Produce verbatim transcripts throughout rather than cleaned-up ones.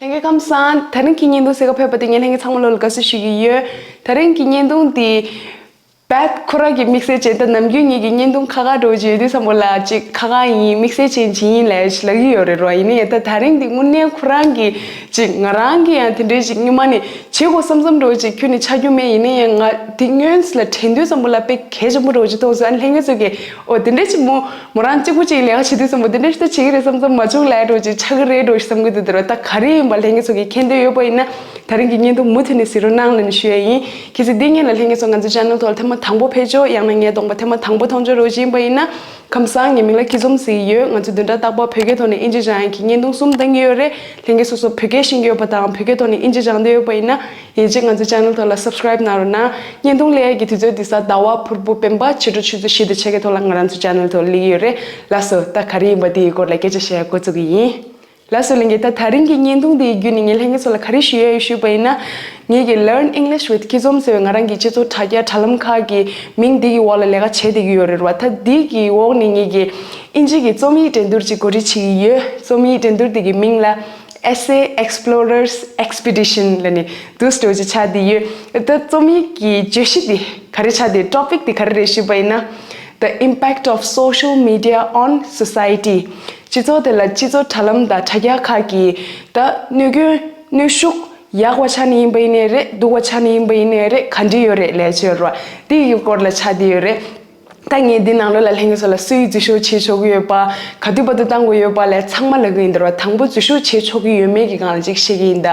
ལྷན་རྒྱས་ཁམས་བཟང་། དེ་རིང་གི་བརྙན་ཐུང་གཟིགས་ག་ཕེབས་པ་དེ་ངས་ལྷན་རྒྱས་ཚང་མ་ལོ་ལ་དགའ་བསུ་ཞུ་གི་ཡོད། དེ་རིང་གི་བརྙན་ཐུང་འདི་བད་ཁོ་རང་གི་དམིགས་བསལ་བྱས། ད་ནམ་རྒྱུན་ངེད་ཀྱི་བརྙན་ཐུང་ཁ་ཁ་འགྲོ་བྱས་ཡོད་དུས་ཙམ་པོ་ལ་ཅིག་ཁ་ཁ་ཡིན། དམིགས་བསལ་བྱས་བྱས་ཡིན་ལབ་ལབ་ཀྱི་ཡོད་རེད་རོ། ཡིན་ན་ཡང་ད་དེ་རིང་འདི་དངོས་གནས་ཁོ་རང་གི་ཅིག་ང་རང་གི་ཡང་དེ་འདྲའི་ཅིག་སྔོན་མ་ནས་བྱེད་དགོས་བསམ་བསམ་འགྲོ་ཅིག་ཁྱོན་ནས་ཆགས་རྒྱུ་མེད། ཡིན་ན་ཡང་ང་འདི་སྔོན་ལ་དྲན་དུས་ཙམ་པོ་ལ་དཔེ་གལ་ཆེན་པོ་འགྲོ་ཅིག་མཐོང་སོང་། ཨ་ནི་ལྷན་རྒྱས་ཚོ་གིས་ཨོ་དེ་འདྲའི་ཅིག་མོ་མོ་རང་གཅིག་པུ་གཅིག་ལས་ཀ་བྱེད་དུས་ཙམ་པོ་དེ་འདྲ་ཞིག་ད་བྱེད་ཀྱི་རེད་བསམ་ཙམ་མ་བྱུང་ལབ་འགྲོ་ཅིག་ཆགས་ཀྱི་རེད་འགྲོ་ཞིག་བསམ་གྱི་འདུག་དེ་ར། ད་ག་རེ་ཡིན་པ་ལྷན་རྒྱས་ཚོ་གིས་མཁྱེན་འདོད་ཡོད་པ་ཡིན་ན་དེ་རིང་གི་བརྙན་ཐུང་མུ་མཐུད་ནས་གཟིགས་རོགས་གནང་ལབ་ནས་ཞུ་ཡ་ཡིན། གལ་སྲིད་འདི་སྔོན་ལ་ལྷན་རྒྱས་ཚོ་ང་ཚོའི་ཅེ་ནལ་ཐོག་ལ་ཐེངས་མ་དང་པོ་ཕེབས་ཆོག་ཡང་ན་ངའི་གདོང་པ་ཐེངས་མ་དང་པོ་མཐོང་ཆོག་འགྲོ་ཅིག་ཡིན་པ་ཡིན་ན་ཁམས་བཟང་། ངའི་མིང་ལ་སྐྱིད་འཛོམས་ཟེར་གྱི་ཡོད། ང་ཚོ་བདུན་ཕྲག་རྟག་པར་བོད་སྐད་ཐོག་ནས་ཨིན་ཇི་སྦྱང་ཡག་གི་བརྙན་ཐུང་གསུམ་བཏང་གི་ཡོད་རེད། ལྷན་རྒྱས་སོ་སོ་བོད་སྐད་ཤེས་ཀྱི་ཡོད་པ་དང་བོད་སྐད་ཐོག་ནས་ཨིན་ཇི་སྦྱང་འདོད་ཡོད་པ་ཡིན་ན། ཡིན་གཅིག་ང་ཚོའི་ཅེ་ནལ་ཐོག་ལ་སབ་སི་ཀ་རེབ་གནང་རོགས་གནང་། བརྙན་ཐུང་སླེབས་ཡག་གི་དུས་ཚོད་འདི་གཟའ་ཟླ་བ་ཕུར་བུ་སྤེན་པ་ཕྱི་དྲོ་ཆུ་ཚོད་བཞི་དང་ཕྱེད་ཀའི་ཐོག་ལ་ང་རང་ཚོའི་ཅེ་ནལ་ཐོག་སླེབས་ཀྱི་ཡོད་རེད། ལགས་སོ། ད་ག་རེ་ཡིན་པ་དེའི་སྐོར་ལ་སྐད་ཆ་བཤད་ཡག་འགོ་བཙུགས་ཀྱི་ཡིན། ལགས་སོ་ལྷན་རྒྱས། ད་དེ་རིང་གི་བརྙན་ཐུང་འདི་ཡི་བརྒྱུད་ནས་ངས་ལྷན་རྒྱས་ཚོ་ལ་ག་རེ་ཞུ་ཡ་ཡོད་ཞུས་པ་ཡིན་ན། ངེད་ཀྱི་Learn English with Kizom ཟེར་བའི་ང་རང་གི་སྤྱི་ཚོགས་དྲ་རྒྱ་དྲ་ལམ་ཁག་གི་མིང་འདི་གི་འོག་ལ་ལས་ཀ་བྱེད་བསྡད་ཀྱི་ཡོད་རེད་བ། ད་འདི་གི་འོག་ནས་ངེད་ཀྱི་ཨིན་ཇི་གི་རྩོམ་ཡིག་འགྲན་བསྡུར་ཅིག་གོ་སྒྲིག་བྱེད་ཀྱི་ཡོད། རྩོམ་ཡིག་འགྲན་བསྡུར་འདི་གི་མིང་ལ་Essay Explorers Expedition ལབ་ནས་འདུག་སེ་འདྲ་བོ་ཅིག་ཆགས་བསྡད་ཡོད། ད་རྩོམ་ཡིག་གི་བརྗོད་གཞི་འདི་ག་རེ་ཆགས་བསྡད། ཊོ་པིག་འདི་ག་རེ་རེད་ཞུས་པ་ཡིན་ན། The impact of social media on society. སྤྱི་ཚོགས་དེ་ལ་སྤྱི་ཚོགས་དྲ་ལམ་དང་དྲ་རྒྱ་ཁག་གི་ད་གནོད་སྐྱོན་གནོན་ཤུགས་ཡག་པ་ཆགས་ནི་ཡིན་པ་ཡིན་ནའི་རེད། སྡུག་པ་ཆགས་ནི་ཡིན་པ་ཡིན་ནའི་རེད། ག་འདྲ་ཡོད་རེད་ལབ་ཡ་ཅིག་ཡོད་རེད་བ། དེ་ཡི་སྐོར་ལ་ཆགས་བསྡད་ཡོད་རེད། ད་ངས་འདི་ནང་ལོགས་ལ་ལྷན་རྒྱས་ཚོ་ལ་སུ་ཡིས་འཛུལ་ཞུགས་བྱེད་ཆོག་གི་ཡོད་པ། ག་དུས་བར་དུ་བཏང་དགོས་ཡོད་པ་ལབ་ཚང་མ་ལབ་ཀྱི་ཡིན། དེ་རེད་བ། དང་པོ་འཛུལ་ཞུགས་བྱེད་ཆོག་གི་ཡོད་མེད་ཀྱི་སྒང་ལ་ཅིག་བཤད་ཀྱི་ཡིན་ད།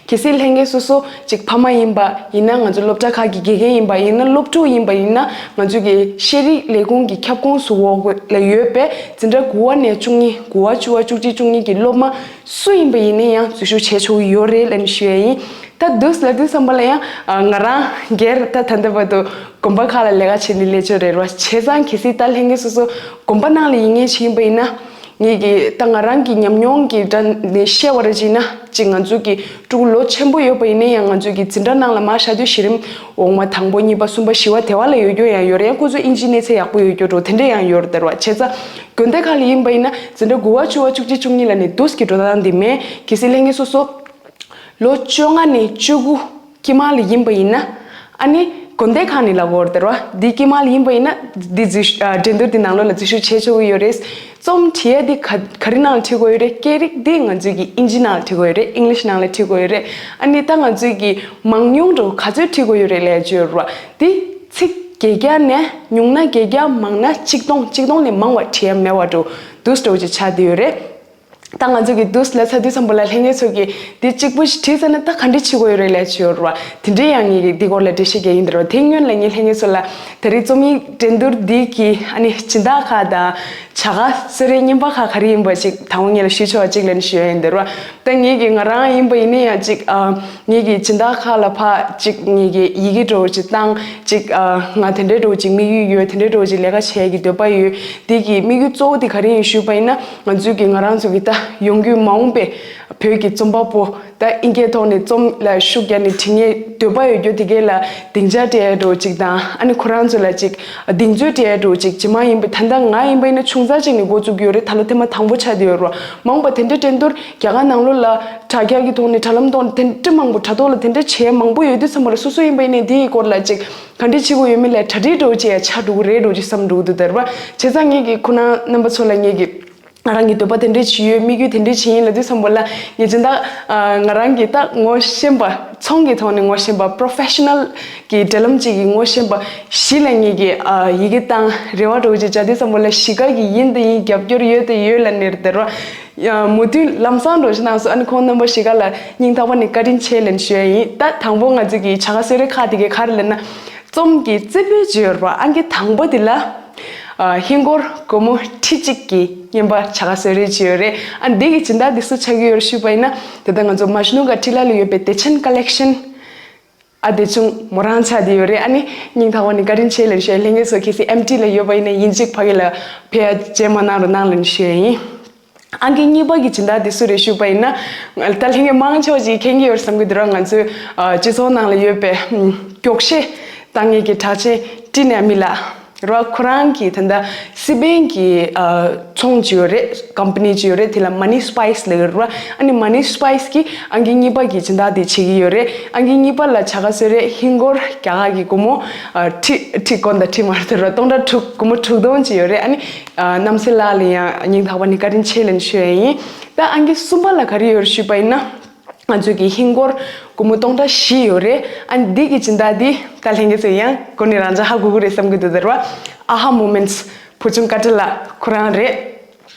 གལ་སྲིད་ལྷན་རྒྱས་སོ་སོ་ཅིག་ཕ་མ་ཡིན་པ་ཡིན་ན། ང་ཚོ་སློབ་གྲྭ་ཁག་གི་དགེ་རྒན་ཡིན་པ་ཡིན་ན། སློབ་ཕྲུག་ཡིན་པ་ཡིན་ན། ང་ཚོ་གི་ཤེས་རིག་ལས་ཁུངས་ཀྱི་ཁྱབ་ཁོངས་སུ་འོག་ལ་ཡོད་པའི་འཛིན་གྲྭ་དགུ་པ་ནས་བཅུ་གཉིས། དགུ་པ་བཅུ་པ་བཅུ་གཅིག་བཅུ་གཉིས་ཀྱི་སློབ་མ་སུ་ཡིན་པ་ཡིན་ན་ཡང་འཛུལ་ཞུགས་བྱེད་ཆོག་གི་ཡོད་རེད་ལབ་ནས་ཞུ་ཡ་ཡིན། ད་འདུག་སེ་ལབ་དུས་ཙམ་པ་ལ་ཡང་ང་རང་སྒེར་ད་ད་ལྟ་བར་དུ་དགོན་པ་ཁག་ལ་ལས་ཀ་བྱེད་ནི་ལས་ཆོག་རེད་བ། བྱས་ཙང་གལ་སྲིད་ད་ལྷན་རྒྱས་སོ་སོ་དགོན་པ་ནང་ལ་ཡིན་མཁན་ཞིག་ཡིན་པ་ཡིན་ན། ངེད་ཀྱི་ད་ང་རང་གི་ཉམས་མྱོང་གི་སྒྲ་ནས་བཤད་པ་རེད་ཅེ་ན། ཅིག་ང་ཚོ་གི་ཕྲུ་གུ་ལོ་ཆེན་པོ་ཡོད་པ་ཡིན་ན་ཡང་། ང་ཚོ་གི་འཛིན་གྲྭ་ནང་ལ་མར་བཞག་དུས་གཞི་རིམ་འོག་མ་དང་པོ་གཉིས་པ་གསུམ་པ་བཞི་པ་དེ་བ་ལ་ཡོད་རྒྱུ་ཡང་ཡོད་རེད། ཡང་ཁོ་ཚོ་ཨིན་ཇིའི་གནས་ཚད་ཡག་པོ་ཡོད་རྒྱུ་འགྲོ་དེ་འདྲ་ཡང་ཡོད་རེད་བ། བྱས་ཙང་དགོན་སྡེ་ཁག་ལ་ཡིན་པ་ཡིན་ན་འཛིན་གྲྭ་དགུ་པ་བཅུ་པ་བཅུ་གཅིག་བཅུ་གཉིས་ལ་ནི་འདུག་སེ་གི་འགྲོ་སྟངས་འདི་མེད། གལ་སྲིད་ལྷན་རྒྱས་སོ་སོ་ལོ་བཅོ་ལྔ་ནས་བཅུ་དགུ་དཀྱིལ་མ་ལ་ཡིན་པ་ཡིན་ན། ཨ་ནི་དགོན་སྡེ་ཁག་ནས་ལབ་དགོས་རེད་བ། འདི་དཀྱིལ་མ་ལ་ཡིན་པ་ཡིན་ན་འདི་འཛུལ་ཞུགས་ཨ་འགྲན་བསྡུར་འདི་ནང་ལོགས་ལ་འཛུལ་ཞུགས་བྱེད་ཆོག་གི་ཡོད་རེད། རྩོམ་བྲིས་ཡ་འདི་ག་ག་རེ་ནང་ལ་བྲིས་དགོས་ཡོད་རེད། སྐད་རིགས་འདི་ང་ཚོས་ཀྱི་ཨིན་ཇི་ནང་ལ་བྲིས་དགོས་ཡོད་རེད། ཨིང་ལིཤ་ནང་ལ་བྲིས་དགོས་ཡོད་རེད། ཨ་ནི་ད་ང་ཚོས་ཀྱི་མང་ཉུང་འདྲ་བོ་ག་ཚོད་བྲིས་དགོས་ཡོད་རེད་ལབ་ཡ་ཅིག་ཡོད་རེད་བ། འདི་ཚིག་བརྒྱད་བརྒྱ་ནས་ཉུང་ན་བརྒྱད་བརྒྱ་མང་ན་ཆིག་སྟོང་། ཆིག་སྟོང་ལས་མང་བ་བྲིས་ཡ་མེད་པ་འདྲ་བོ་འདུག་སེ་འདྲ་བོ་ཅིག་ཆགས་བསྡད་ཡོད་རེད། ད་ང་ཚོ་གི་འདུག་སེ་ལབ་ཚར་དུས་ཙམ་པ་ལ་ལྷན་རྒྱས་ཚོ་གིས་འདི་གཅིག་པུ་ཞིག་བྲིས་ཚར་ན་ད་ག་འདྲ་བྱེད་དགོས་ཡོད་རེད་ལབ་ཡ་ཅིག་ཡོད་རེད་བ། དེ་འདྲའི་ཡང་ངེད་ཀྱིས་འདི་སྐོར་ལ་འགྲེལ་བཤད་རྒྱག་གི་ཡིན། དེ་རེད་བ། དེ་སྔོན་ལ་ངས་ལྷན་རྒྱས་ཚོ་ལ་ད་རེས་རྩོམ་ཡིག་འགྲན་བསྡུར་འདི་གི་ཨ་ནི་སྦྱིན་བདག་ཁག་དང་བྱ་དགའ་གསོལ་རས་རྙིང་པ་ཁག་ག་རེ་ཡིན་པ་ཅིག་དང་པོ་ངེད་ལ་ཞུས་ཆོག་པ་ཅིག་ལབ་ནས་ཞུ་ཡ་ཡིན། དེ་རེད་བ། ད་ངེད་ཀྱིས་ང་རང་ཡིན་པ་ཡིན་ན་ཡང་ཅིག་ཨ། ངེད་ཀྱིས་སྦྱིན་བདག་ཁག་ལ་ཕར་ཅིག་ངེད་ཀྱིས་ཡི་གེ་འདྲ་བོ་ཅིག་བཏང་། ཅིག་ཨ། ང་དེ་འདྲའི་འདྲ་བོ་ཅིག་དམིགས་ཡུལ་ཡོད། དེ་འདྲའི་འདྲ་བོ་ཅིག་ལས་ཀ་བྱེད་ཀྱི་འདོད་པ་ཡོད། འདི་གི་དམིགས་ཡུལ་གཙོ་བོ་དེ་ག་རེ་ཡིན་ཞུས་པ་ཡིན་ན། ང་ཚོའི་གི་ང་རང་ཚོ་གི་ད་ཡོང་རྒྱུའི་མ་འོངས་པའི་བོད་ཀྱི་རྩོམ་པ་པོ། ད་ཨིན་སྐད་ཐོག་ནས་རྩོམ་ལ་ཤུགས་རྒྱག་ནས་བྲིས་ནས་འདོད་པ་ཡོད་རྒྱུ་དེ་གས་ལ་སྡིངས་ཆ་སྤྲད་ཡ་འདྲ་བོ་ཅིག་དང་། ཨ་ནི་ཁོ་རང་ཚོ་ལ་ཅིག་གདེང་ཚོད་སྤྲད་ཡ་འདྲ་བོ་ཅིག་ཇི་མ་ཡིན་པ། ད་ལྟ་ང་ཡིན་པ་ཡིན་ན་ཆུང་ཙག་ཅིག་ནས་འགོ་བཙུགས་ཀྱི་ཡོད་རེད། ད་ལོ་ཐེངས་མ་དང་པོ་ཆགས་བསྡད་ཡོད་རེད་བ། མ་འོངས་པ་དེ་འདྲའི་འགྲན་བསྡུར་རྒྱ་གར་ནང་ལོགས་ལ་དྲ་རྒྱ་གི་ཐོག་ནས་དྲ་ལམ་ཐོག་ནས་དེ་འདྲ་མང་པོ་དྲ་ཐོག་ལ་དེ་འདྲ་བྱེད་ཡ་མང་པོ་ཡོད་དུས་ཙམ་པ་ལ་སོ་སོ་ཡིན་པ་ཡིན་ནའི་འདི་ཡི་སྐོར་ལ་ཅིག་ག་འདྲ་བྱེད་དགོས་ཡོད་མེད་ལ་གྲ་སྒྲིག་འདྲ་བོ་བྱེད་ཡ་ཆགས་འགྲོ་གི་རེད་འདྲ་བོ་ཅིག་བསམ་འགྲོ་གི་འདུག་ད་རེད་བ། བྱས་ཙང་ངེད་ཀྱིས་ཁོ་ན་རྣམ་པ་ཚོ་ལ་ངེད་ཀྱིས་ང་རང་གི་འདོད་པ་དེ་འདྲ་ཅིག་ཡོད། དམིགས་ཡུལ་དེ་འདྲ་ཅིག་ཡིན་ལབ་དུས་ཙམ་པ་ལ་ངས་སྦྱིན་བདག་ང་རང་གི་ད་ངོ་ཤེས་པ། ཚོང་གི་ཐོག་ནས་ངོ་ཤེས་པ། པོ་རོ་ཕེ་ཤི་ནལ་གྱི་འབྲེལ་ལམ་ཅིག་གི་ངོ་ཤེས་པ་ཞིག་ལ་ངེད་ཀྱིས་ཡི་གེ་བཏང་རེ་བ་འདྲ་བོ་ཅིག་བྱ་དུས་ཙམ་པ་ལ་གཞིས་ཀ་གི་ཡིན་དང་ཡིན། རྒྱབ་སྐྱོར་ཡོད་དང་ཡོད་ལབ་ནས་དེ་རེད་བ། མུ་མཐུད་ལམ་སང་འགྲོ་ཞིག་གནང་སོང་། ཨ་ནི་ཁོང་རྣམ་པ་གཞིས་ཀ་ལ་སྙིང་ཐག་པ་ནས་བཀའ་དྲིན་ཆེ་ལབ་ནས་ཞུ་ཡ་ཡིན། ད་དང་པོ་ང་ཚོ་གི་བྱ་དགའ་གསོལ་རས་ཁག་དེ་གའི་ག་རེ་ལབ་ན། རྩོམ་གྱི་རྩེ་ཕུད་ཅིག་ཡོད་རེད་བ། ཨང་ཀི་དང་པོ་དེ་ལ་ཨ་ཧིན་སྒོར་སྒོར་མོ་ཁྲི་གཅིག་གི་རྔན་པ་བྱ་དགའ་གསོལ་རས་ཅིག་ཡོད་རེད། ཨ་འདི་གི་སྦྱིན་བདག་དེ་སུ་ཆགས་ཀྱི་ཡོད་རེད་ཞུས་པ་ཡིན་ན། དེ་ལྟར་ང་ཚོ་མ་ཇུ་ནུ་ག་ཊི་ལ་ལ་ཡོད་པའི་བདེ་ཆེན་ཀ་ལེག་ཤན། ཨ་བདེ་ཆུང་མོ་རང་ཆགས་བསྡད་ཡོད་རེད། ཨ་ནི་སྙིང་ཐག་པ་ནས་བཀའ་དྲིན་ཆེ་ལབ་ཞུ། ལྷན་རྒྱས་ཚོ་གལ་སྲིད་ཨེམ་ཊི་ལ་ཡོད་པ་ཡིན་ན་ཡིན་གཅིག་ཕ་གི་ལ་ཕེབས་ཡ་རྗེས་མ་གནང་རོགས་གནང་ལབ་ཞུ་ཡ་ཡིན། ཨང་ཀི་གཉིས་པ་གི་སྦྱིན་བདག་དེ་སུ་རེད་ཞུས་པ་ཡིན་ན། ད་ལྷན་རྒྱས་མང་ཆེ་བ་ཅིག་མཁྱེན་གྱི་ཡོད་བསམ་གྱི་འདུག་ར། ང་ཚོའི་ཨ་སྤྱི་ཚོགས་ནང་ལ་ཡོད་པའི་ཨམ་མགྱོགས་ཤེལ་བཏང་མཁན་གྱི་གྲགས་ཅན་ཏི་ནེ་མི་ལགས། ར། ཁོ་རང་གི་ད་ལྟ་སི་པན་གི་ཨ་ཚོང་ཅིག་ཡོད་རེད། ཀམ་པ་ནི་ཅིག་ཡོད་རེད། དེ་ལ་མ་ནི་སི་པའི་སི་ལབ་ཡོད་ར། ཨ་ནི་མ་ནི་སི་པའི་སི་གིས་ཨང་ཀི་གཉིས་པ་གི་སྦྱིན་བདག་དེ་བྱེད་ཀྱི་ཡོད་རེད། ཨང་ཀི་གཉིས་པ་ལ་བྱ་དགའ་གསོལ་རས་ཧིན་སྒོར་རྒྱ་གར་གི་སྒོར་མོ་ཨ་ཁྲི་ཁྲི་དགོན་དང་ཁྲི་མ་རེད་ར། སྟོང་ཕྲག་དྲུག་སྒོར་མོ་དྲུག་སྟོང་ཅིག་ཡོད་རེད། ཨ་ནི་ཨ་རྣམ་སྲས་ལགས་ལ་ཡང་སྙིང་ཐག་པ་ནས་བཀའ་དྲིན་ཆེ་ལབ་ནས་ཞུ་ཡ་ཡིན། ད་ཨང་ཀི་གསུམ་པ་ལ་ག་རེ་ཡོད་རེད་ཞུས་པ་ཡིན་ན། ང་ཚོས་ཀྱི་ཧིན་སྒོར་སྒོར་མོ་སྟོང་ཕྲག་བཞི་ཡོད་རེད། ཨ་ནི་འདི་གི་སྦྱིན་བདག་འདི་ད་ལྷན་རྒྱས་ཚོས་ཡང་གོ་ནས་རང་ཅག་ཧ་གོ་གི་རེད་བསམ་གི་འདུག་དེ་རེད་བ། ཨ་ཧ་མོ་མེན་ཊི་བུ་ཆུང་བཀའ་དྲིན་ལགས་ཁོ་རང་རེད།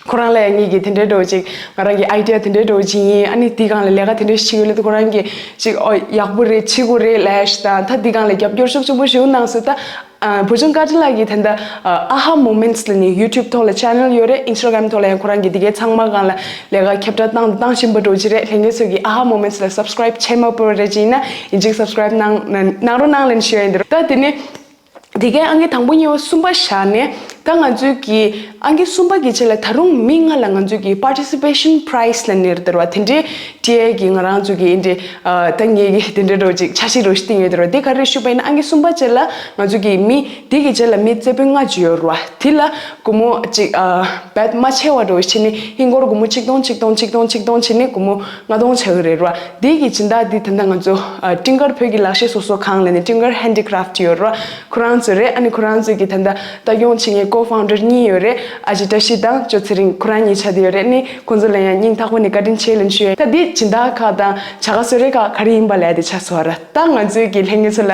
ཁོ་རང་ལ་ཡང་ངེད་ཀྱིས་དེ་འདྲའི་འདྲ་བོ་ཅིག་ང་རང་གི་ཨའི་ཌི་ཡ་དེ་འདྲའི་འདྲ་བོ་ཅིག་ཡིན། ཨ་ནི་འདི་སྒང་ལ་ལས་ཀ་དེ་འདྲའི་ཞིག་ཡོད་ལ། ཁོ་རང་གིས་ཅིག་ཨོ་ཡག་པོ་རེད། བྱེད་དགོས་རེད་ལབ་ཡ་ཞིག་དང་། ད་འདི་སྒང་ལ་རྒྱབ་སྐྱོར་ཤུགས་ཆེན་པོ་ཞིག་གནང་སོང་། ད་ཨ་བུ་ཆུང་བཀའ་དྲིན་ལགས་ཀྱིས་ད་ལྟ་ཨ་ཧ་མོ་མེན་ཊི་ལབ་ནས་ཡུ་ཊུབ་ཐོག་ལ་ཆེ་ནལ་ཡོད་རེད། ཨིན་སི་ཊ་གྷ་རམ་ཐོག་ལ་ཡང་ཁོ་རང་གིས་འདི་གའི་ཚང་མ་སྒང་ལ་ལས་ཀ་ཁྱབ་བསྒྲགས་བཏང་བཏང་བཞིན་པ་འདྲ་བོ་ཅིག་རེད། ལྷན་རྒྱས་ཚོས་ཀྱིས་ཨ་ཧ་མོ་མེན་ཊི་ལ་སབ་སི་ཀ་རའིབ་བྱས་མ་ཕོད་པ་རེད་ཅིག་ཡིན་ན་ཡིན་གཅིག་སབ་སི་ཀ་རའིབ་གནང་གནང་གནང་རོགས་གནང་ལབ་ནས་ཞུ་ཡ་ཡིན། འདི་རེད། ད་དེ་ནས་འདི་གའི་ཨང་ཀི་དང་པོ་གཉིས་པ་གསུམ་པ་བཞག་ནས། ད་ང་ཚོས་ཀྱི་ཨང་ཀི་གསུམ་པ་གི་ཆེད་ལ་ད་རུང་མི་ལྔ་ལ་ང་ཚོས་ཀྱི་པར་ཊི་སི་པེ་ཤན་པ་རའི་སི་ལབ་ནས་རེད་བ། དེ་འདྲའི་སྤྲད་ཀྱི་ང་རང་ཚོས་ཀྱི་འདི་འདྲའི་ཨ་ད་ངེད་ཀྱིས་དེ་འདྲའི་འདྲ་བོ་ཅིག་འཆར་གཞི་འདྲ་བོ་ཞིག་བཏིང་ཡོད་དེ་རེད་བ། འདི་ག་རེ་ཞུས་པ་ཡིན་ན། ཨང་ཀི་གསུམ་པ་བཅས་ལ་ང་ཚོས་ཀྱི་མི་འདི་གི་རྗེས་ལ་མི་རྩེ་ཕུད་ལྔ་ཅིག་ཡོད་རེད་བ། དེ་ལ་སྒོར་མོ་ཅིག་ཨ་བེད་མ་ཆེ་བ་འདྲ་བོ་བྱས་ནས་ཧིན་སྒོར་སྒོར་མོ་ཆིག་སྟོང་ཆིག་སྟོང་ཆིག་སྟོང་ཆིག་སྟོང་བྱས་ནས་སྒོར་མོ་ལྔ་སྟོང་ཆགས་ཀྱི་རེད་བ། འདི་གི་སྦྱིན་བདག་འདི་ད་ལྟ་ང་ཚོ་ཨ་སྤྲིན་དཀར་བོད་ཀྱི་ལག་ཤེས་སོ་སོ་ཁང་ལབ་ནས་སྤྲིན་དཀར་ཧེན་ཌི་ཀ་རབ་ཊི་ཡོད་རེད་བ། ཁོ་རང་ཚོ་རེད། ཨ་ནི་ཁོ་རང་ཚོ་གི་ད་ལྟ་ལྟ་སྐྱོང་བྱེད་མཁན་ཀོ་ཕའུན་ཌར་གཉིས་ཡོད་རེད། ཨ་ཅེ་བཀྲ་ཤིས་དང་ཅོ་ཚེ་རིང་། ཁོ་རང་གཉིས་ཆགས་བསྡད་ཡོད་རེད། ཨ་ནི་ཁོང་ཚོ་ལ་ཡང་སྙིང་ཐག་པ་ནས་བཀའ་དྲིན་ཆེ་ལབ་ནས་ཞུ་ཡ་ཡིན། ད་འདི་སྦྱིན་བདག་ཁག་དང་བྱ་དགའ་གསོལ་རས་ཁག་ག་རེ་ཡིན་པ་ལབ་ཡ་དེ་ཆགས་སོང་བ་ར། ད་ང་ཚོའི་གི་ལྷན་རྒྱས་ཚོ་ལ་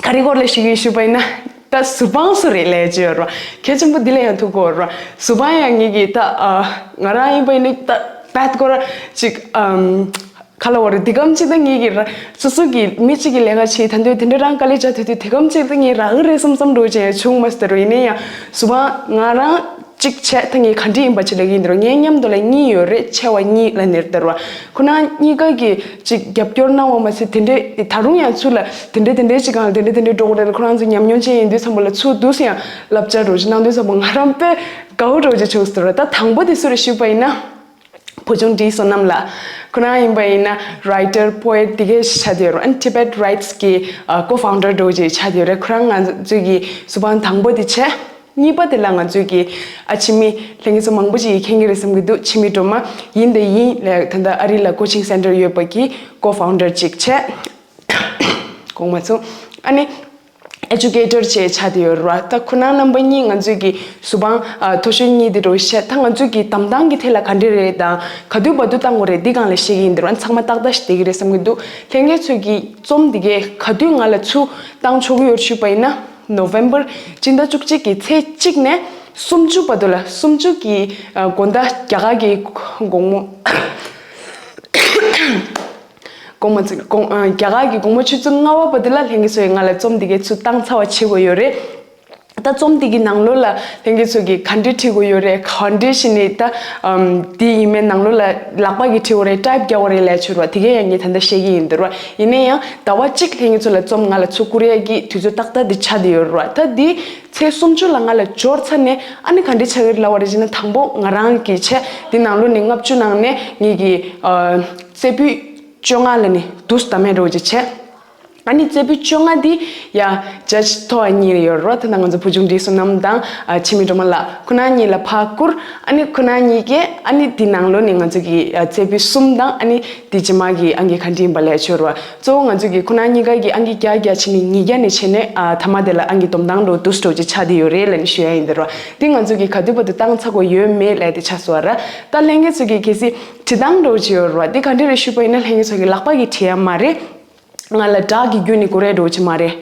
ག་རེ་སྐོར་ལ་ཞུ་གི་ཡིན་ཞུས་པ་ཡིན་ན། ད་གཟུ་དཔང་སུ་རེད་ལབ་ཡ་ཅིག་ཡོད་རེད་བ། གལ་ཆེན་པོ་འདི་ལ་ཡང་ཐུག་གོ་རེད་བ། གཟུ་དཔང་ཡང་ངེད་ཀྱི་ད་ཨ་ང་རང་ཡིན་པ་ཡིན་ན་ད་བད་སྐོར་ཅིག་ཨམ་ག་ལ་བ་རེད། འདི་གམ་ཅིག་ད་ངེད་ཀྱི་ར་སོ་སོ་གི་མི་གཅིག་གི་ལས་ཀ་བྱེད་ད་འདོད་དེ་འདྲ་རང་དཀའ་ལས་བྱ་དུས་དུས་དེ་གམ་ཅིག་ད་ངས་རག་གི་རེད་བསམ་བསམ་འགྲོ་བྱས་བྱུང་མ་སྲིད་ད་རུང་། ཡིན་ན་ཡང་གཟུ་དཔང་ང་རང་གཅིག་བྱས་ད་ངས་ག་འདྲ་ཡིན་པ་ཅིག་ལབ་ཀྱི་ཡིན་ད་རུང་། ངའི་མཉམ་དུ་ལ་གཉིས་ཡོད་རེད། ཆེ་བ་གཉིས་ལབ་ནས་ད་རུང་ཁོ་ན་གཉིས་ཀ་གི་ཅིག་རྒྱབ་སྐྱོར་གནང་བ་མ་ཟད། དེ་འདྲའི་ད་རུང་ཡང་ཚུར་ལ་དེ་འདྲའི་དེ་འདྲའི་ཅིག་གང་ལ་དེ་འདྲའི་དེ་འདྲའི་འགྲོ་དགོས་རེད། ཁོ་རང་ཚོ་ཉམས་མྱོང་ཅན་ཡིན་དུས་ཙམ་པ་ལ་ཚུར་དུས་སུ་ཡང་བསླབ་བྱ་འདྲ་བོ་ཅིག་གནང་དུས་ཙམ་པ་ང་རང་དཔེ་དགའ་བོ་འདྲ་བོ་ཅིག་བྱུང་སོང་རེད། ད་དང་པོ་དེ་སུ་རེད་ཞུས་པ་ཡིན་ན། བུ་ཆུང་བཀྲ་ཤིས་བསོད་ནམས་ལགས། ཁོ་རང་ཡིན་པ་ཡིན་ན་རའི་ཊར་པོ་ཨེཊ་དེ་གས་ཆགས་བསྡད་ཡོད་རེད། ཨ་ནི་ཊི་བེཊ་རའིཊ་སི་གི་ཨ་ཀོ་ཕའུན་ཌར་འདྲ་བོ་ཅིག་ཆགས་བསྡད་ཡོད་རེད། ཁོ་རང་ང་ཚོའི་གི་གཟུ་དཔང་དང་པོ་དེ་བྱས། གཉིས་པ་དེ་ལ་ང་ཚོའི་གི་ཨ་ཕྱི་མི་ལྷན་རྒྱས་ཚོ་མང་པོ་ཅིག་གིས་མཁྱེན་གྱི་རེད་བསམ་གྱི་འདུག་ཕྱི་མི་སྒྲོལ་མ་ཡིན་དང་ཡིན་ལས། ད་ལྟ་ཨ་རི་ལ་ཀོ་ཆིང་སེན་ཊར་ཡོད་པ་གི་ཀོ་ཕའུན་ཌར་ཅིག་བྱས། དགོངས་པ་ཚོ། ཨ་ནི་ཨེ་ཇུ་ཀེ་ཊར་བྱས་ཆགས་བསྡད་ཡོད་རེད་བ། ད་ཁོ་རང་རྣམ་པ་གཉིས་ང་ཚོའི་གི་གཟུ་དཔང་ཨ་མཐོ་ཤོས་གཉིས་དེ་འདྲ་བོ་བཤད། ད་ང་ཚོའི་གི་གདམ་སྟངས་ཀྱི་ཐད་ལ་ག་འདྲ་རེད་དང་ག་དུས་བར་དུ་བཏང་དགོས་རེད། འདི་སྒང་ལ་བཤད་ཀྱི་ཡིན། འདི་རུ་ཚང་མ་ཏག་ཏག་ཞིག་བསྡད་ཀྱི་རེད་བསམ་གྱི་འདུག་ལྷན་རྒྱས་ཚོས་ཀྱི་རྩོམ་འདི་གས་ག་དུས་ང་ལ་ཚུར་བཏང་ཆོག་གི་ཡོད་ཞུས་པ་ཡིན་ན། ནོ་ཝེམ་བར་སྤྱི་ཟླ་བཅུ་གཅིག་གི་ཚེས་གཅིག་ནས་སུམ་ཅུ་བར་དུ་ལ། སུམ་ཅུ་གི་ཨ་དགོང་དག་རྒྱ་གར་གྱི་དགོང་མོ། དགོང་མོ་ཚིག་དགོང་ཨ་རྒྱ་གར་གྱི་དགོང་མོ་ཆུ་ཚོད་ལྔ་པ་བར་དུ་ལ་ལྷན་རྒྱས་ཚོས་ང་ལ་རྩོམ་འདི་གས་ཚུར་བཏང་ཚར་བ་བྱེད་དགོས་ཡོད་རེད། ད་རྩོམ་འདི་གི་ནང་ལོགས་ལ་ལྷན་རྒྱས་ཚོས་ཀྱིས་ག་འདྲས་བྲིས་དགོས་ཡོད་རེད། ག་འདྲས་བྱས་ནས་ད་ཨམ་འདི་ཨི་མེལ་ནང་ལོགས་ལ་ལག་པ་གིས་བྲིས་དགོས་རེད། ཊའིབ་རྒྱག་དགོས་རེད་ལབ་ཡ་ཅིག་ཡོད་རེད་བ། དེ་གས་ཡང་ངས་ད་ལྟ་བཤད་ཀྱི་ཡིན། འདི་རུ་ཡིན་ན་ཡང་ཟླ་བ་གཅིག་ལྷན་རྒྱས་ཚོ་ལ་རྩོམ་ང་ལ་ཚུར་བསྐུར་ཡས་ཀྱི་དུས་ཚོད་ཏག་ཏག་འདི་ཆགས་བསྡད་ཡོད་རེད་བ། ད་འདི་ཚེས་སུམ་ཅུ་ལ་ང་ལ་འབྱོར་ཚར་ནས། ཨ་ནི་ག་འདྲས་ཆགས་ཀྱི་རེད་ལབ་པ་རེད་ཅེ་ན། དང་པོ་ང་རང་གི་ཆེད་འདི་ནང་ལོགས་ནས་ལྔ་བཅུ་ནང་ནས་ངེད་ཀྱི་ཨ་རྩེ་ཕུད་བཅོ་ལྔ་ལ་ནི་དུས་ད་མེད་འགྲོ་གི་བྱས། ཨ་ནི་རྩེ་ཕུད་བཅོ་ལྔ་འདི་ཡ་ཇཇ་མཐོ་བ་གཉིས་ཡོད་རེད། ད་ལྟ་ང་ཚོ་བུ་ཆུང་བཀྲ་ཤིས་བསོད་ནམས་དང་ཨ་འཆི་མེད་སྒྲོལ་མ་ལགས། ཁོ་རང་གཉིས་ལ་ཕར་བསྐུར། ཨ་ནི་ཁོ་རང་གཉིས་ཀས་ཨ་ནི་འདི་ནང་ལོགས་ནས་ང་ཚོ་གི་ཨ་རྩེ་ཕུད་གསུམ་དང་། ཨ་ནི་འདི་རྗེས་མ་གི་ཨང་ཀི་ག་འདྲ་ཡིན་པ་ལབ་ཡ་ཅིག་ཡོད་རེད་བ། གཙོ་བོ་ང་ཚོ་གི་ཁོ་རང་གཉིས་ཀ་གི་ཨང་ཀི་བརྒྱ་བརྒྱ་བྱས་ནས་ཉིས་བརྒྱ་ནས་བྱས་ནས་ཨ་མཐའ་མ་དེ་ལ་ཨང་ཀི་བསྡོམས་སྟངས་འགྲོ་དུས་འགྲོ་ཅིག་ཆགས་བསྡད་ཡོད་རེད་ལབ་ནས་ཞུ་ཡ་ཡིན། འདི་རེད་བ། འདི་ང་ཚོ་གི་ག་དུས་བར་དུ་བཏང་ཚར་དགོས་ཡོད་མེད་ལབ་ཡ་དེ་ཆགས་སོང་བ་ར། ད་ལྷན་རྒྱས་ཚོ་གི་གལ་སྲིད་བྲིས་སྟངས་འགྲོ་ཅིག་ཡོད་རེད་བ། འདི་ག་འདྲ་རེད་ཞུས་པ་ཡིན་ན། ལྷན་རྒྱས་ཚོ་གི་ལག་པ་གིས་བྲིས་ཡ་མ་རེད། ང་ལ་སྦྲགས་ཀྱི་བརྒྱུད་ནས་དགོས་རེད་འགྲོ་ཅིག་མ་རེད།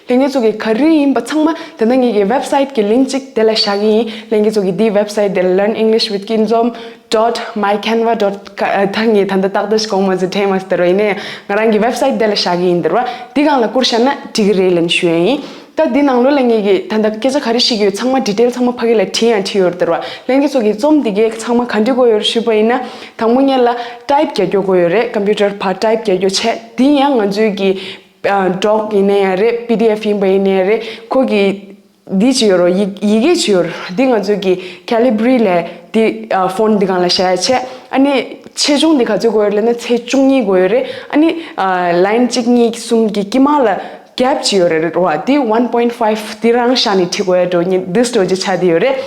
ལྷན་རྒྱས་ཚོ་གི་ག་རེ་ཡིན་པ་ཚང་མ་ད་ལྟ་ངེད་ཀྱི་ཝེབ་སའིཊ་གི་ལིངྐ་ཅིག་དེ་ལ་བཞག་གི་ཡིན། ལྷན་རྒྱས་ཚོ་གི་འདིའི་ཝེབ་སའིཊ་དེ་ལ་Learn English with Kin Zom dot my canva dot ད་ངས་ད་ལྟ་ཏག་ཏག་ཞིག་གོང་མ་ཚོ་དྲན་མ་སོང་། དེ་རུ་ཡིན་ནའི་ང་རང་གི་ཝེབ་སའིཊ་དེ་ལ་བཞག་གི་ཡིན། འདི་རུ་འདི་སྒང་ལ་བསྐུར་བཞག་ན་འགྲིག་གི་རེད་ལབ་ནས་ཞུ་ཡ་ཡིན། ད་འདི་ནང་ལོགས་ལ་ངེད་ཀྱི་ད་ལྟ་སྐད་ཆ་ག་རེ་བཤད་ཀྱི་ཡོད་ཚང་མ་ཌི་ཊེལ་ཚང་མ་ཕ་གི་ལ་བྲིས་ཡང་བྲིས་ཡོད་རེད། དེ་རུ་ལྷན་རྒྱས་ཚོ་གི་རྩོམ་འདི་གས་ཚང་མ་ག་འདྲ་དགོས་ཡོད་རེད་ཞུས་པ་ཡིན་ན། དང་པོ་ཉིད་ལ་ཊའིབ་རྒྱག་རྒྱུ་དགོས་ཡོད་རེད། ཀམ་པུ་ཊར་ཕར་ཊའིབ་རྒྱག་རྒྱུ་བྱས། འདི་ཡང་ང་ཚོའི་གི་ཨ་ཌོག་ཡིན་ན་ཡང་རེད། པི་ཌི་ཨེཕ་ཡིན་པ་ཡིན་ན་ཡང་རེད། ཁོ་གི་འདི་ཅིག་ཡོད་རེད། ཡི་ཡི་གེ་ཅིག་ཡོད་རེད། འདི་ང་ཚོའི་གི་ཁེ་ལི་བྷི་རི་ལབ་འདི་ཨ་ཕོན་འདི་སྒང་ལ་བཞག་ཡ་བྱས། ཨ་ནི་ཆེ་ཆུང་འདི་ག་ཚོད་དགོས་ཡོད་ལབ་ན་ཚེག་བཅུ་གཉིས་དགོས་ཡོད་རེད། ཨ་ནི་ཨ་ལའིན་གཅིག་གཉིས་གསུམ་གྱི་དཀྱིལ་མ་ལ་ gap ཅིག་ཡོད་རེད་རོ། དེ་one point five དེ་རང་བཞག་ནས་ཁྲིད་དགོས་ཡ་འགྲོ་ཉིན་འདི་འགྲོ་ཅིག་ཆགས་བསྡད་ཡོད་རེད།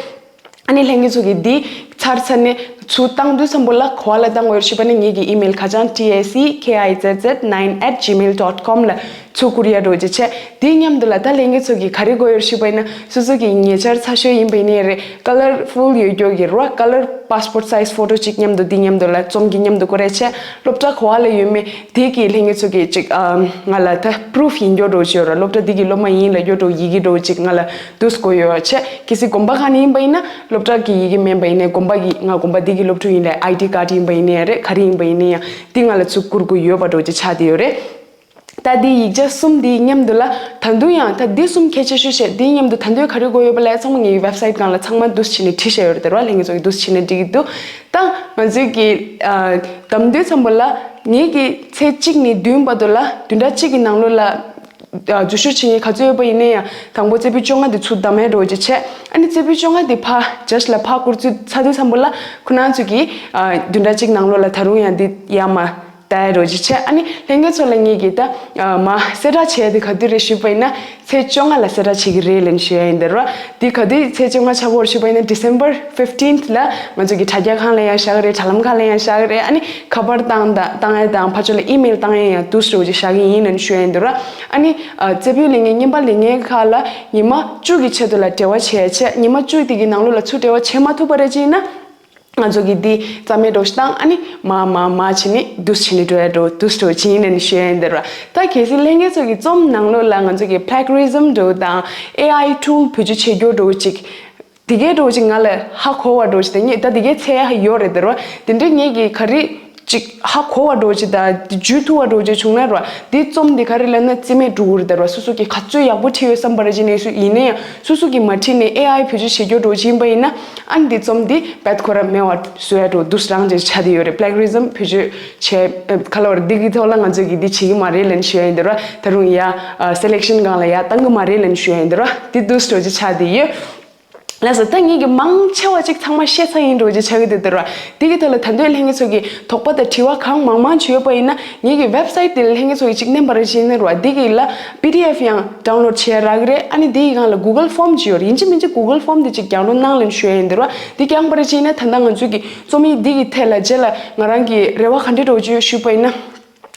ཨ་ནི་ལྷན་རྒྱས་ཚོ་གིས་འདི་ཚར་ཚར་ནས་ཚུར་བཏང་དུས་ཙམ་པོ་ལ་ག་པར་ལ་བཏང་དགོས་ཡོད་ཞུས་པ་ནི་ངེད་ཀྱི་email ཁ་བྱང་T A C K I Z Z nine at gmail dot com ལ་ཚུར་བསྐུར་ཡ་འགྲོ་ཅིག་བྱས། དེའི་མཉམ་དུ་ལ་ད་ལྷན་རྒྱས་ཚོ་གིས་ག་རེ་དགོས་ཡོད་ཞུས་པ་ཡིན་ན་སོ་སོ་གི་ཉེ་ཆར་ཚ་ཤོས་ཡིན་པ་ཡིན་ནའི་རེད། colorful ཡོད་རྒྱུ་གི་རོ། color passport size photo གཅིག་མཉམ་དུ་འདི་མཉམ་དུ་ལ་རྩོམ་གྱི་མཉམ་དུ་སྐོར་རེ་བྱས། སློབ་གྲྭ་ག་པར་ལ་ཡོད་མེད་དེ་གི་ལྷན་རྒྱས་ཚོ་གིས་ཅིག་ཨ་ང་ལ་ད་proof ཡིན་རྒྱུ་འགྲོ་ཅིག་ཡོད་ར། སློབ་གྲྭ་འདི་གི་སློབ་མ་ཡིན་ལབ་རྒྱུ་འགྲོ་ཡི་གེ་འགྲོ་ཅིག་ང་ལ་འདུག་དགོས་ཡོད་བྱས། གལ་སྲིད་དགོན་པ་ཁག་ནས་ཡིན་པ་ཡིན་ན་སློབ་གྲྭ་གི་ཡི་གེ་མིན་པ་ཡིན་ནའི་དགོན་པ་གི་ང་དགོན་པ་འདི་གི་སློབ་ཕྲུག་ཡིན་ལབ་I D card ཡིན་པ་ཡིན་ནའི་རེད། ག་རེ་ཡིན་པ་ཡིན་ནའི་ཡང་འདི་ང་ལ་ཚུར་བསྐུར་དགོས་ཡོད་པ་འགྲོ་ཅིག་ཆགས་བསྡད་ཡོད་རེད། ད་འདི་ཡིག་ཆ་གསུམ་འདིའི་མཉམ་དུ་ལ་ད་དུང་ཡང་ད་འདི་གསུམ་གལ་ཆེ་ཤོས་བཤད། འདིའི་མཉམ་དུ་ད་དུང་ག་རེ་དགོས་ཡོད་པ་ལ་ཚང་མ་ངའི་website སྒང་ལ་ཚང་མ་འདུག་སེ་བྱས་ནས་བྲིས་བཞག་ཡོད་རེད་དེ་ར། ལྷན་རྒྱས་ཚོ་གིས་འདུག་སེ་བྱས་ནས་འབྲི་གི་འདུག་ད་ང་ཚོའི་གི་ཨ་གཏམ་དུས་ཙམ་པ་ལ་ངེད་ཀྱི་ཚེས་གཅིག་ནས་བདུན་བར་དུ་ལ་བདུན་ཕྲག་གཅིག་གི་ནང་ལོགས་ལ་ཨ་འཛུལ་ཞུགས་བྱེད་མཁན་ག་ཚོད་ཡོད་པ་ཡིན་ན་ཡང་དང་པོ་རྩེ་ཕུད་བཅོ་ལྔ་དེ་ཚུར་བདམས་ཡས་འགྲོ་བྱེད་བྱས། ཨ་ནི་རྩེ་ཕུད་བཅོ་ལྔ་དེ་ཕར་ཇ་ཤི་ལ་ཕར་བསྐུར་ཚུལ་ཚར་དུས་ཙམ་པ་ལ་ཁོ་རང་ཚོ་གིས་ཨ་བདུན་ཕྲག་གཅིག་ནང་ལོགས་ལ་ད་རུང་ཡང་འདི་ཡར་མར་ལྟ་ཡ་འགྲོ་ཅིག་བྱས། ཨ་ནི་ལྷན་རྒྱས་ཚོ་ལ་ངེད་ཀྱིས་ད་ཨ་མ་གསལ་བསྒྲགས་བྱས་ཏེ་ག་དུས་རེད་ཞུས་པ་ཡིན་ན་ཚེས་བཅོ་ལྔ་ལ་གསལ་བསྒྲགས་བྱེད་ཀྱི་རེད་ལབ་ནས་ཞུ་ཡ་ཡིན་དེ་རོ། འདི་ག་དུས་ཚེས་བཅོ་ལྔ་ཆགས་པ་རེད་ཞུས་པ་ཡིན་ན་December fifteenth ལ་ང་ཚོ་གི་དྲ་རྒྱ་ཁང་ལ་ཡང་བཞག་གི་རེད། དྲ་ལམ་ཁག་ལ་ཡང་བཞག་གི་རེད། ཨ་ནི་ཁ་པར་བཏང་དང་བཏང་ཡ་དང་ཕར་ཕྱོགས་ལ་email བཏང་ཡ་ཡང་འདུག་སེ་འགྲོ་ཅིག་བཞག་གི་ཡིན་ལབ་ནས་ཞུ་ཡ་ཡིན་དེ་རོ། ཨ་ནི་ཨ་རྩེ་ཕུད་ལས་ངན་བརྙན་པར་ལས་ངན་ཁག་ལ་ཉི་མ་བཅུ་གི་ཆེད་དུ་ལ་འབྲེལ་བ་བྱས་བྱས། ཉི་མ་བཅུ་དེ་གི་ནང་ལོགས་ལ་ཚུར་འབྲེལ་བ་བྱེད་མ་ཐུབ་པ་རེད་ཅེ་ཡིན་ན། ང་ཚོ་གིས་འདི་རྩ་མེད་འགྲོ་ཞིག་བཏང་། ཨ་ནི་མ་མ་མ་བྱས་ནས་འདུག་སེ་བྱས་ནས་འགྲོ་ཡ་འགྲོ་འདུག་སེ་འགྲོ་བྱེད་ཡིན་ལབ་ནས་ཞུ་ཡ་ཡིན་དེ་ར། ད་གལ་སྲིད་ལྷན་རྒྱས་ཚོ་གི་རྩོམ་ནང་ལོགས་ལ་ང་ཚོ་གི་plagiarism འགྲོ་དང་A I tool བེད་སྤྱོད་བྱེད་རྒྱུ་འགྲོ་ཅིག་དེ་གའི་འགྲོ་ཅིག་ང་ལ་ཧ་གོ་བ་འགྲོ་ཅིག་དང་ངས་ད་དེ་གའི་འཚོལ་ཡ་ཡོད་རེད་དེ་ར། དེ་འདྲའི་ངས་ཀྱི་ག་རེ་ཅིག་ཧ་གོ་བ་འགྲོ་ཅིག་དང་དེ་འཇུས་ཐུབ་པ་འགྲོ་ཅིག་བྱུང་ན་ར། དེ་རྩོམ་དེ་ག་རེ་ལབ་ན་རྩིས་མེད་འགྲོ་གི་རེད་དེ་ར། སོ་སོ་གི་ག་ཚོད་ཡག་པོ་བྲིས་ཡོད་བསམ་པ་རེད་ཅེ་ནས་སུ་ཡིན་ན་ཡང་སོ་སོ་གི་མ་བྲིས་ནས་A I བེད་སྤྱོད་བྱེད་རྒྱུ་འགྲོ་ཅིག་ཡིན་པ་ཡིན་ན། ཨ་ནི་འདི་རྩོམ་འདི་རྦད་ཁོ་ར་མེད་པ་བཟོ་ཡ་འགྲོ་འདུག་སེ་རང་ཅིག་ཆགས་བསྡད་ཡོད་རེད། plagiarism བེད་སྤྱོད་བྱས་ཁ་ལོ་བར་འདི་གི་ཐོག་ལ་ང་ཚོས་ཀྱི་འདི་བྱེད་ཀྱི་མ་རེད་ལབ་ནས་ཞུ་ཡ་ཡིན་དེ་ར། ད་རུང་ཡ་selection སྒང་ལ་ཡ་བཏང་གི་མ་རེད་ལབ་ནས་ཞུ་ཡ་ཡིན་དེ་ར། འདི་འདུག་སེ་འགྲོ་ཅིག་ཆགས་བསྡད་ཡོད། ལགས་སོ། ད་ངེད་ཀྱི་མང་ཆེ་བ་ཅིག་ཚང་མ་བཤད་ཚར་ཡིན་འགྲོ་ཅིག་ཆགས་ཀྱི་འདུག་དེ་ར། འདི་གི་ཐོག་ལ་ད་དུང་ལྷན་རྒྱས་ཚོ་གི་དོགས་པ་དང་དྲི་བ་གང་མང་མང་བྱུང་ཡོད་པ་ཡིན་ན་ངེད་ཀྱི་website དེ་ལ་ལྷན་རྒྱས་ཚོ་གི་ཅིག་མནན་པ་རེ་བྱེད་ན་ར། འདི་གི་ལ་P D F ཡང་download བྱེད་ཡ་རག་གི་རེད། ཨ་ནི་འདི་ཡི་སྒང་ལ་Google form ཅིག་ཡོད་རེད། ཡིན་གཅིག་མིན་གཅིག་Google form དེ་ཅིག་རྒྱག་རོགས་གནང་ལབ་ནས་ཞུ་ཡ་ཡིན་དེ་ར། འདི་རྒྱག་པ་རེ་བྱེད་ན་ད་ལྟ་ང་ཚོ་གི་རྩོམ་ཡིག་འདི་གི་ཐད་ལ་རྗེས་ལ་ང་རང་གི་རེ་བ་ག་འདྲ་འགྲོ་ཅིག་ཡོད་ཞུས་པ་ཡིན་ན།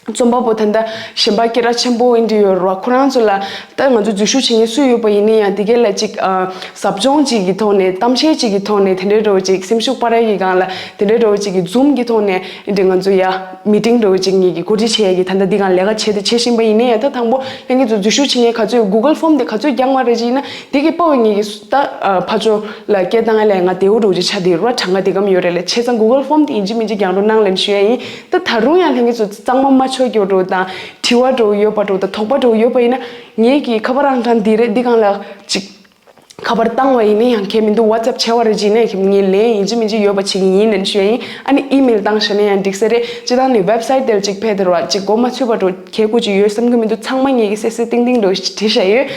རྩོམ་པ་པོ་ད་ལྟ་གཞན་པ་སྐད་གྲགས་ཆེན་པོ་ཨིན་འདྲ་ཡོད་རེད་བ། ཁོ་རང་ཚོ་ལ་ད་ང་ཚོ་འཛུལ་ཞུགས་བྱེད་མཁན་སུ་ཡོད་པ་ཡིན་ན་ཡང་དེ་གའི་ལ་ཅིག་ཨ་ཟབ་སྦྱོང་ཅིག་གི་ཐོག་ནས་གཏམ་བཤད་ཅིག་གི་ཐོག་ནས་དེ་འདྲའི་འདྲ་བོ་ཅིག་སེམས་ཤུགས་སྤར་ཡ་གི་སྒང་ལ་དེ་འདྲའི་འདྲ་བོ་ཅིག་གི་Zoom གི་ཐོག་ནས་ཨིན་འདྲ་ང་ཚོ་ཡ་meeting འདྲ་བོ་ཅིག་ངེད་ཀྱི་གོ་སྒྲིག་བྱེད་ཡ་གི་ད་ལྟ་འདི་སྒང་ལས་ཀ་བྱེད་དེ་བྱེད་བཞིན་པ་ཡིན་ན་ཡང་ད་དང་པོ་ལྷན་རྒྱས་ཚོ་འཛུལ་ཞུགས་བྱེད་མཁན་ག་ཚོད་Google form དེ་ག་ཚོད་རྒྱག་མ་རེད་ཅིག་ཡིན་ན་དེ་གི་པ་བ་ངེད་ཀྱི་ད་ཨ་ཕར་ཕྱོགས་ལ་སྐད་བཏང་ཡ་ལ་ང་བདེ་བོ་འདྲ་བོ་ཅིག་ཆགས་བསྡད་ཡོད་རེད་བ། གྲངས་ཀ་དེ་གམ་ཡོད་རེད་ལ་བྱས་ཙང་Google form དེ་ཡིན་གཅིག་མིན་གཅིག་རྒྱག་རོགས་གནང་ལབ་ནས་ཞུ་ཡ་ཡིན། ད་ད་རུང་ཡང་ལྷན་རྒྱས་ཚོ་གཙང་མ་མ་ཆོད་རྒྱུ་འདྲ་བོ་དང་དྲི་བ་འདྲ་བོ་ཡོད་པ་འདྲ་བོ་དང་དོགས་པ་འདྲ་བོ་ཡོད་པ་ཡིན་ན་ངེད་ཀྱི་ཁ་པར་ཨང་གྲངས་འདི་རེད། འདི་སྒང་ལ་ཅིག་ཁ་པར་བཏང་བ་ཡིན་ན་ཡང་ཁྱད་མི་འདུག WhatsApp བྱས་པ་རེད་ཅིག་ཡིན་ན་ཡང་ངས་ལན་ཡིན་གཅིག་མིན་གཅིག་ཡོད་པ་བྱེད་ཀྱི་ཡིན་ལབ་ནས་ཞུ་ཡ་ཡིན། ཨ་ནི་email བཏང་བཞག་ན་ཡང་འགྲིག་ས་རེད། སྤྱིར་བཏང་ནས་website དེར་ཅིག་ཕེབས་དེ་ར་ཅིག་མགོ་མ་ཚོས་པ་འདྲ་བོ་གལ་དགོས་ཅིག་ཡོད་བསམ་གྱི་མི་འདུག་ཚང་མ་ངེད་ཀྱི་གསལ་གསལ་ཏིང་ཏིང་འདྲ་བོ་ཞིག་བྲིས་བཞག་ཡོད།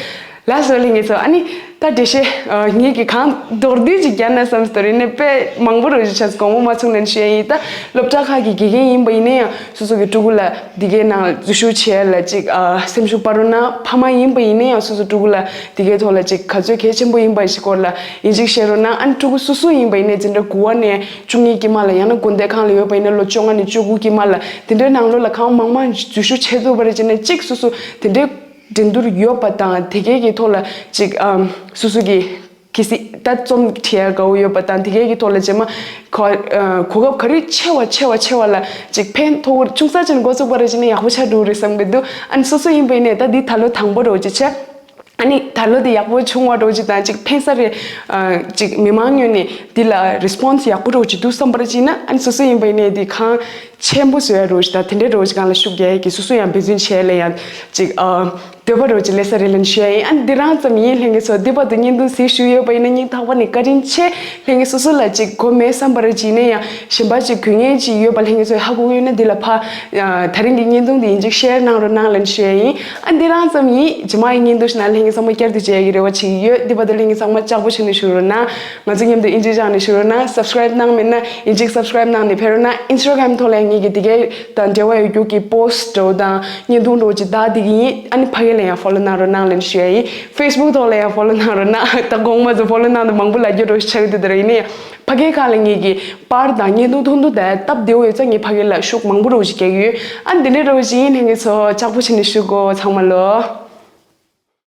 ལགས་སོ་ལྷན་རྒྱས་ཚོ། ཨ་ནི་ད་འགྲེལ་བཤད་ཨ་ངེད་ཀྱིས་གང་མདོར་བསྡུས་ཅིག་བརྒྱབ་ན་བསམ་སྟེ་རེད་ནས་དཔེ་མང་པོ་རོ་ཞིག་ཆགས་དགོངས་པ་མ་ཚོམ་ལབ་ནས་ཞུ་ཡ་ཡིན། ད་སློབ་གྲྭ་ཁག་གི་དགེ་རྒན་ཡིན་པ་ཡིན་ན་ཡང་སོ་སོ་གི་ཕྲུ་གུ་ལ་འདི་གའི་ནང་འཛུལ་ཞུགས་བྱེད་ཡ་ལ་ཅིག་ཨ་སེམས་ཤུགས་སྤར་རོགས་གནང་། ཕ་མ་ཡིན་པ་ཡིན་ན་ཡང་སོ་སོ་ཕྲུ་གུ་ལ་འདི་གའི་ཐོག་ལ་ཅིག་ག་ཚོད་གལ་ཆེན་པོ་ཡིན་པ་ཞིག་སྐོར་ལ་ཡིན་གཅིག་བཤད་རོགས་གནང་། ཨ་ནི་ཕྲུ་གུ་སུ་སུ་ཡིན་པ་ཡིན་ན་འཛིན་གྲྭ་དགུ་པ་ནས་བཅུ་གཉིས་དཀྱིལ་མ་ལ་ཡང་ན་དགོན་སྡེ་ཁག་ལ་ཡོད་པ་ཡིན་ན་ལོ་བཅོ་ལྔ་ནས་བཅུ་དགུ་དཀྱིལ་མ་ལ་དེ་འདྲའི་ནང་ལོགས་ལ་གང་མང་མང་འཛུལ་ཞུགས་བྱེད་ཐུབ་པ་རེད་ཅེ་ན་ཅིག་སོ་སོ་དེ་འདྲའི་འགྲན་བསྡུར་ཡོད་པ་དང་དེ་གའི་གི་ཐོག་ལ་ཅིག་ཨམ་སོ་སོ་གི་གལ་སྲིད་ད་རྩོམ་བྲིས་ཡ་དགའ་བོ་ཡོད་པ་དང་དེ་གའི་གི་ཐོག་ལ་རྗེས་མ་གོ་ཨ་གོ་སྐབས་ག་རེ་ཆེ་བ་ཆེ་བ་ཆེ་བ་ལ་ཅིག་ཕན་ཐོགས་ཆུང་ས་ཅན་འགོ་བཙུགས་པ་རེད་ཅེ་ན་ཡག་པོ་ཆགས་འགྲོ་རེད་བསམ་གི་འདུག་ཨ་ནི་སོ་སོ་ཡིན་པ་ཡིན་ནའི་ད་འདི་ད་ལོ་དང་པོ་རེད་ཅེ་ཆེ། ཨ་ནི་ད་ལོ་དེ་ཡག་པོ་བྱུང་བ་འདྲ་བོ་ཅིག་དང་ཅིག་ཕན་ས་རེད། ཨ་ཅིག་མི་མང་ངོས་ནས་འདི་ལ་response ཡག་པོ་འདྲ་བོ་ཅིག་འདུག་བསམ་པ་རེད་ཅེ་ན་ཨ་ནི་སོ་སོ་ཡིན་པ་ཡིན་ནའི་འདི་གང་ཆེན་པོ་བཟོ་ཡ་འདྲ་བོ་ཅིག་དང་དེ་འདྲའི་འདྲ་བོ་ཅིག་སྒང་ལ་ཤུགས་རྒྱག་ཡ་གི་སོ་སོ་ཡང་འབད་བརྩོན་བྱས་ལ་ཡང་ཅིག་ཨ་འདོད་པ་འདྲ་བོ་ཅིག་སླེབས་ས་རེད་ལབ་ནས་ཞུ་ཡ་ཡིན། ཨ་ནི་འདི་རང་ཙམ་ཡིན། ལྷན་རྒྱས་ཚོ་འདི་བར་དུ་བརྙན་ཐུང་གཟིགས་བཞུགས་ཡོད་པ་ཡིན་ན་སྙིང་ཐག་པ་ནས་བཀའ་དྲིན་ཆེ། ལྷན་རྒྱས་སོ་སོ་ལ་ཅིག་གོ་མེད་བསམ་པ་རེད་ཅེ་ཡིན་ན་ཡང་གཞན་པ་ཅིག་དགོས་ངེས་ཅིག་ཡོད་པ་ལྷན་རྒྱས་ཚོས་ཧ་གོ་གི་ཡོད་ན་འདི་ལ་ཕ་ཨ་དེ་རིང་གི་བརྙན་ཐུང་འདི་ཡིན་ཅིག་share གནང་རོགས་གནང་ལབ་ནས་ཞུ་ཡ་ཡིན། ཨ་འདི་རང་ཙམ་ཡིན། རྗེས་མ་ཡི་བརྙན་ཐུང་ཞིག་ནང་ལྷན་རྒྱས་ཚང་མ་བསྐྱར་དུ་མཇལ་ཡ་གི་རེ་བ་བྱེད་ཀྱི་ཡོད། འདི་བར་དུ་ལྷན་རྒྱས་ཚང་མ་ལྕགས་པོ་བྱས་ནས་བཞུགས་རོགས་གནང་། ང་ཚོ་མཉམ་དུ་ཨིན་ཇི་སྦྱངས་ནས་བཞུགས་རོགས་གནང་། subscribe གནང་མེད་ན་ཡིན་ཅིག་subscribe གནང་ནས་ཕེབས་རོགས་གནང་། Instagram ཐོག་ལ་ཡང་ ངེད་ཀྱི་དེ་གའི་དང་འབྲེལ་བ་ཡོད་རྒྱུ་གི་པོ་སི་ཊི་འདྲ་བོ་དང་བརྙན་ཐུང་འདྲ་བོ་ཅིག་བལྟ་བསྡད་ཀྱི་ཡིན། ཨ་ནི་ཕ་གི་ལ་ཡང་ཕོ་ལོ་གནང་རོགས་གནང་ལབ་ནས་ཞུ་ཡ་ཡིན། ཕེ་སི་བུག་ཐོག་ལ་ཡང་ཕོ་ལོ་གནང་རོགས་གནང་། ད་གོང་མ་ཚོ་ཕོ་ལོ་གནང་དང་མང་པོ་ལབ་རྒྱུ་འདྲ་བོ་ཞིག་ཆགས་ཀྱི་འདུག་ད་ར། ཡིན་ན་ཡང་ཕ་གིའི་ཁ་ལ་ངེད་ཀྱི་པར་དང་བརྙན་ཐུང་ཐུང་ཐུང་དེ་སྟབས་བདེ་བོ་ཡོད་ཙང་ངས་ཕ་གི་ལ་ཤུགས་མང་པོ་འདྲ་བོ་ཞིག་རྒྱག་གི་ཡོད། ཨ་ནི་དེ་འདྲའི་འདྲ་བོ་ཞིག་ཡིན། ལྷན་རྒྱས་ཚོ་ལྕགས་པོ་བྱས་ནས་བཞུགས་གོ། ཚང་མ་ལོ།